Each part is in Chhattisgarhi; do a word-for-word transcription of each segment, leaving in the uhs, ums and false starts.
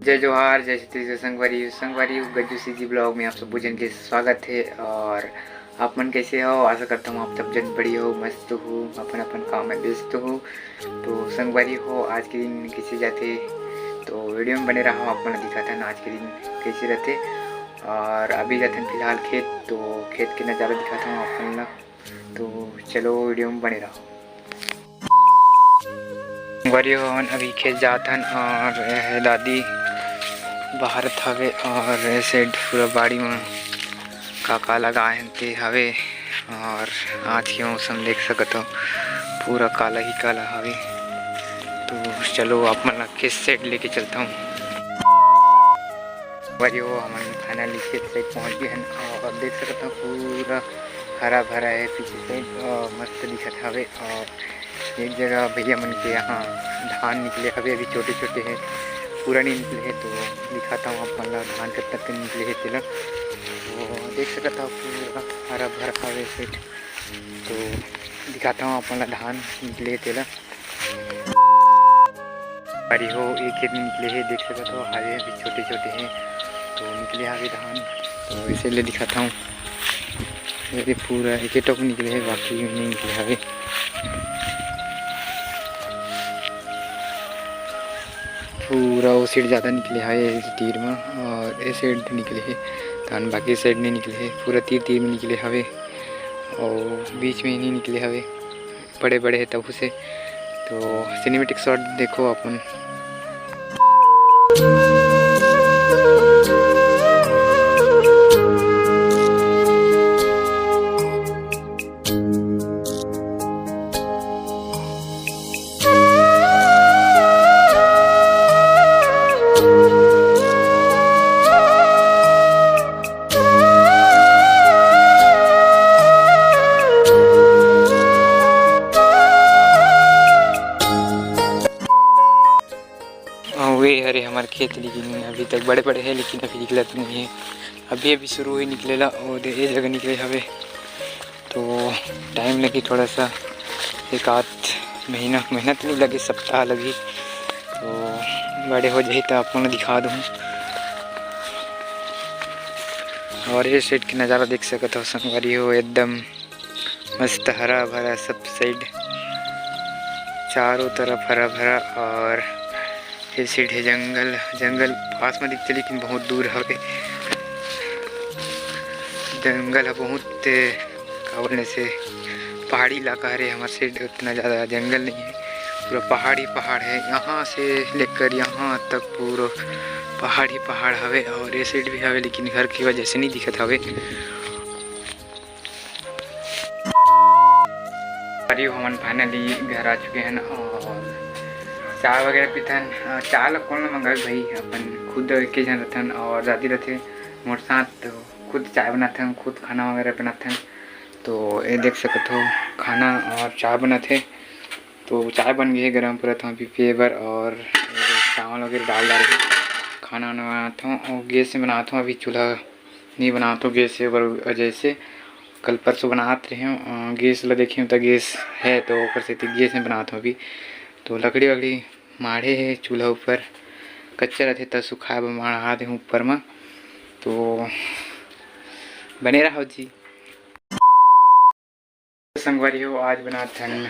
जय जोहार, जय छत्तीसगढ़ संगवारी। संगवारी, गज्जू सीजी ब्लॉग में आप सब जन के स्वागत है। और आप मन कैसे हो? आशा करता हूँ आप सब जन बढ़िया हो, मस्त हो, अपन अपन काम में व्यस्त हो। तो संगवारी हो, आज के दिन कैसे जाते, तो वीडियो में बने रहो, आप मन दिखाथन आज के दिन कैसे रहते। और अभी जाथन फिलहाल खेत, तो खेत के नज़ारा दिखाता हूँ आप मन ला। तो चलो, वीडियो में बने रहो। संगवारी हो, हमन अभी खेत जात हन और ये है दादी बहारत हवे और ये side पूरा बाड़ी में का का लगाए हन ते हवे। और आज के मौसम देख सकत हो, पूरा काला ही काला हवे। तो चलो, आप मन ला खेत side लेके चलता हूँ। संगवारी हो, हमन finally खेत side पहुँच गए हन और देख सकत हो, पूरा हरा भरा है पीछे side और मस्त दिखत हवे। और एक जगह भैया मन के यहाँ धान निकले हवे, अभी छोटे छोटे हैं, पूरा नहीं निकले हैं। तो दिखाता हूँ आप मन ला धान कब तक के निकले हैं तेला। तो देख सकत हो, पूरा हरा भरा हवे side। तो दिखाता हूँ आप मन ला धान निकले हैं तेला। अरे हो, एक खेत में निकले हैं, देख सकत हो, हरे भी छोटे छोटे हैं, तो निकले हवे धान। तो इसे ले दिखाता हूँ, ये पूरा एक टोक निकले हैं, बाकी नहीं निकले हवे। पूरा वो side ज़्यादा निकले हवे, ये तीर में, और ये side निकले हैं धान, बाकी side नहीं निकले हैं, पूरा तीर तीर में निकले हवे और बीच में ही नहीं निकले हवे, बड़े बड़े हैं तब से। तो cinematic shot देखो अपन। हाँ, वे हरे हमारे खेत, लेकिन अभी तक बड़े बड़े हैं, लेकिन अभी निकलत नहीं है। अभी अभी शुरू हुई निकलेला, और ये जगह निकले हवे, तो टाइम लगी थोड़ा सा, एक आध महीना, महीना तो नहीं लगे, सप्ताह लगी, तो बड़े हो जाही तो आप मन दिखा दूँ। और ये side के नज़ारा देख सकत हो संगवारी हो, एकदम मस्त हरा भरा सब side, चारों तरफ हरा भरा। और ये side है जंगल, जंगल पास में दिखते लेकिन बहुत दूर हवे। जंगल है बहुत, का बोलने से पहाड़ी इलाका हरे, हमारे side उतना ज़्यादा जंगल नहीं है, पूरा पहाड़ ही पहाड़ है। यहाँ से लेकर यहाँ तक पूरा पहाड़ ही पहाड़ हवे। और ये side भी हवे, लेकिन घर की वजह से नहीं दिखत हवे। अरे, हमन finally घर आ चुके हैं और चाय वगैरह पीथन। अ, चाय ला कौन ला मंगावे भाई, अपन खुद एके झन रथन और दादी रथे मोर साथ, तो खुद चाय बनाथन, खुद खाना वगैरह बनाथन। तो ये देख सकत हो, खाना और चाय बनत हे। तो चाय बन गई है गरम, पूरा तो अभी पिए बर, और चावल वगैरह डाल डाल के खाना वाना बनात हूँ। और गैस में बनात हूँ, अभी चूल्हा नहीं बनात हूँ गैस से, पर वजह से कल परसों बनात रहे हूँ, अ, गैस ला देखे हूँ तो गैस है, तो ओकर सेती गैस में बनात हूँ अभी। तो लकड़ी वकड़ी माढ़े है चूल्हा ऊपर, कच्चा रहते त सुखाए बर माढ़ा दे हूँ ऊपर में। तो बने रहो जी। संगवारी हो, आज बनात हन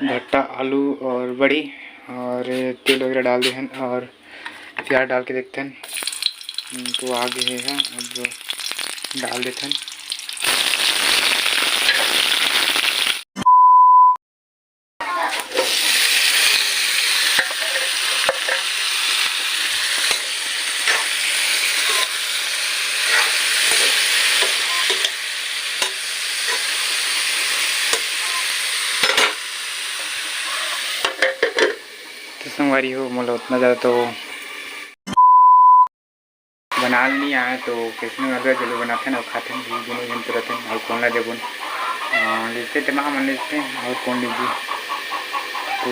भट्टा, आलू और बड़ी, और तेल वगैरह डाल दे हन और प्याज डाल के देखथन। हम्म, तो आगे हे ह, अब डाल देथन। तो संगवारी हो, मोला उतना ज़्यादा तो बनाल नहीं आए, तो कैसे अलग जरूर बनाथन और खाथन भी, दोनों जन तो रहथन, और कौन ला देबो न? हाँ, लेते ते माँ मन लेते हैं, और कौन लीजिए? तो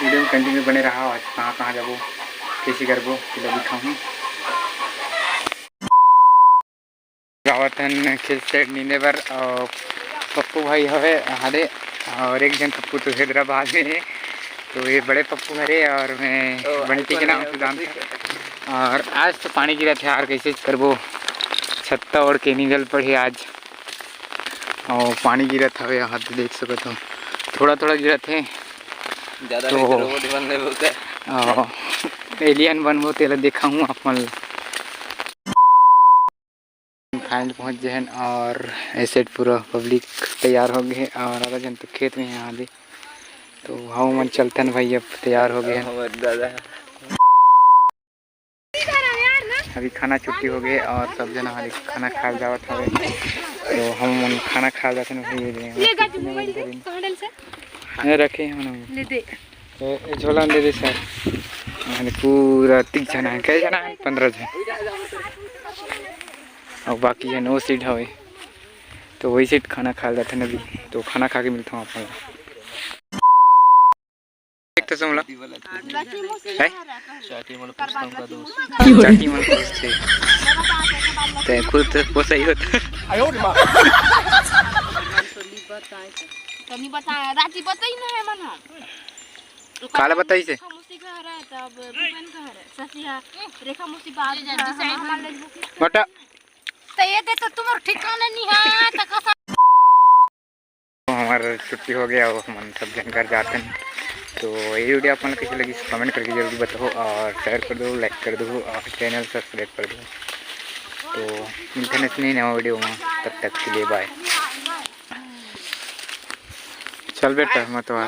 वीडियो में कंटिन्यू बने रहा, आज कहाँ कहाँ जाबो, कैसे करबो, तेला दिखाहूँ। जावत हन खेत साइड नींदे बर, और पप्पू भाई हवे हाले, और एक जन पप्पू तो हैदराबाद में है, तो ये बड़े पप्पू हरे और मैं ओ, बंटी के नाम से जानता। और आज तो पानी गिरत हे यार, कैसे करबो, छत्ता ओढ़ के निकल पड़े आज। और पानी गिरत हवे, यहाँ तो देख सकत हो, थोड़ा थोड़ा गिरत हे। ज्यादा तो नहीं, तो robot बन लेबो का? और alien बनबो, तेला देखाहूँ आप मन ला। खाए ल पहुँच गए हैं और ऐसे पूरा public तैयार हो गए हैं और आधा जन तो खेत में यहाँ दे। तो हम मन चलथन भाई, अब तैयार हो गए हैं। हमर दादा। अभी खाना छुट्टी हो गए और सब जना हर खाना खाए जावत हवे। तो हम मन खाना खाए जाथन भाई, ये ले। ले गा तू mobile दे, कहाँ डाल से? ये रखे हैं हम। ले दे। ए, ए, झोला दे दे सर। अरे पूरा तीस जना है, कै जना है? पन्द्रह जना। और बाकी है नौ seat हवे, तो वही seat खाना खाए जाथन अभी। तो खाना खा के मिलता हूँ आप मन ला। एक तो सुन ला। है? चाटी मन पोसथे। ते खुद तो पोसई होता। तो नहीं बताया, रांची बताई ना है मन हम। काला बताई से? रेखा मौसी घर है, तब भूपेन घर है, ससिया, रेखा मौसी बात घर है, हमार ले बुक। बटा। तो ये दे तो तुम्हारा ठिकाना नहीं है, तो कसा? तो हमार छुट्टी हो गया, अब हमन सब जन घर जाथन। तो ये video आप मन ला कैसे लगी, comment करके जरूर बताओ और share कर दो, like कर दो और channel subscribe कर दो। तो मिलते हैं next नवा video में, तब तक के लिए bye। चल बेटा, मत मार।